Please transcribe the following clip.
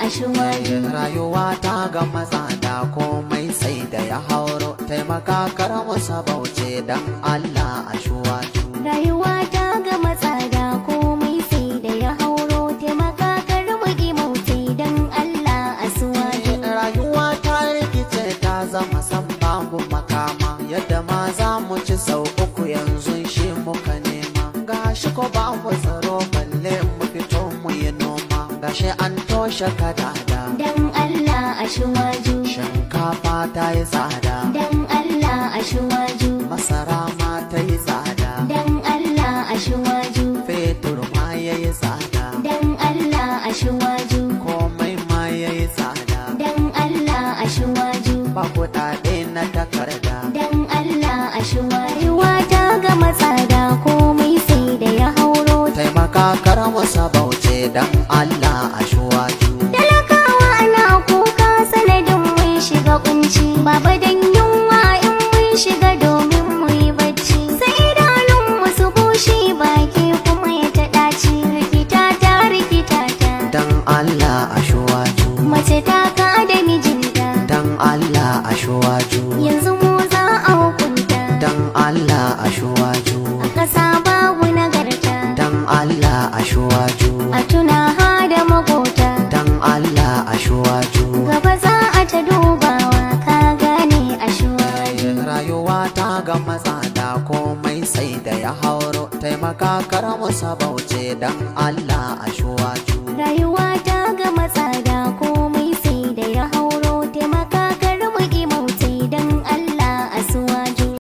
a shuwaju. Rayuwa ta gama tsada, komai sai da ya hauro. Taimaka kar mu sabauce, dan Allah a shuwaju. Rayuwa ta gama tsada, komai sai da ya hauro. Taimaka kar mu mautai, dan Allah a suwaju. Rayuwa ta rikice, ta zama san babu makama. Yadda ma za mu ci sau uku yanzu shi muka nema. Gashi ko babu tsaro, balle mu fito mu yi noma. Gashi an toshe kadada. Dan Allah a shuwaju. Shinkafa ta yi tsada. Dan Allah a shuwaju. Masara ma ta yi tsada. Dan Allah a shuwaju. Fetur ma ya yi tsada. Dan Allah a shuwaju. Komai ma ya yi tsada. Dan Allah a shuwaju. Ba kuɗaɗe na takarda. Dan Allah a shuwaju. Ta gama tsada, komai sai da ya hauro. Taimaka kar mu sabauce, dan Allah a shuwaju. Talakawa na kuka sanadin mun shiga kunci. Baba, dan yunwa in mun shiga domin mu yi bacci, sai idanun mu su bushe, baki kuma ya ta ɗaci. Rikita ta rikita ta. Dan Allah a shuwaju. Mace ta kada mijinta. Dan Allah a shuwaju. Yanzu mu za a hukunta. Dan Allah a shuwaju. A ƙasa babu nagarta. Dan Allah a shuwaju. A tuna ha da makota. Dan Allah a shuwaju. Gaba za a ta dubawa, ka gane a shuwaju. Rayuwa ta gama tsada, komai sai da ya hauro. Taimaka kar mu sabauce, dan Allah a shuwaju. Rayuwa ta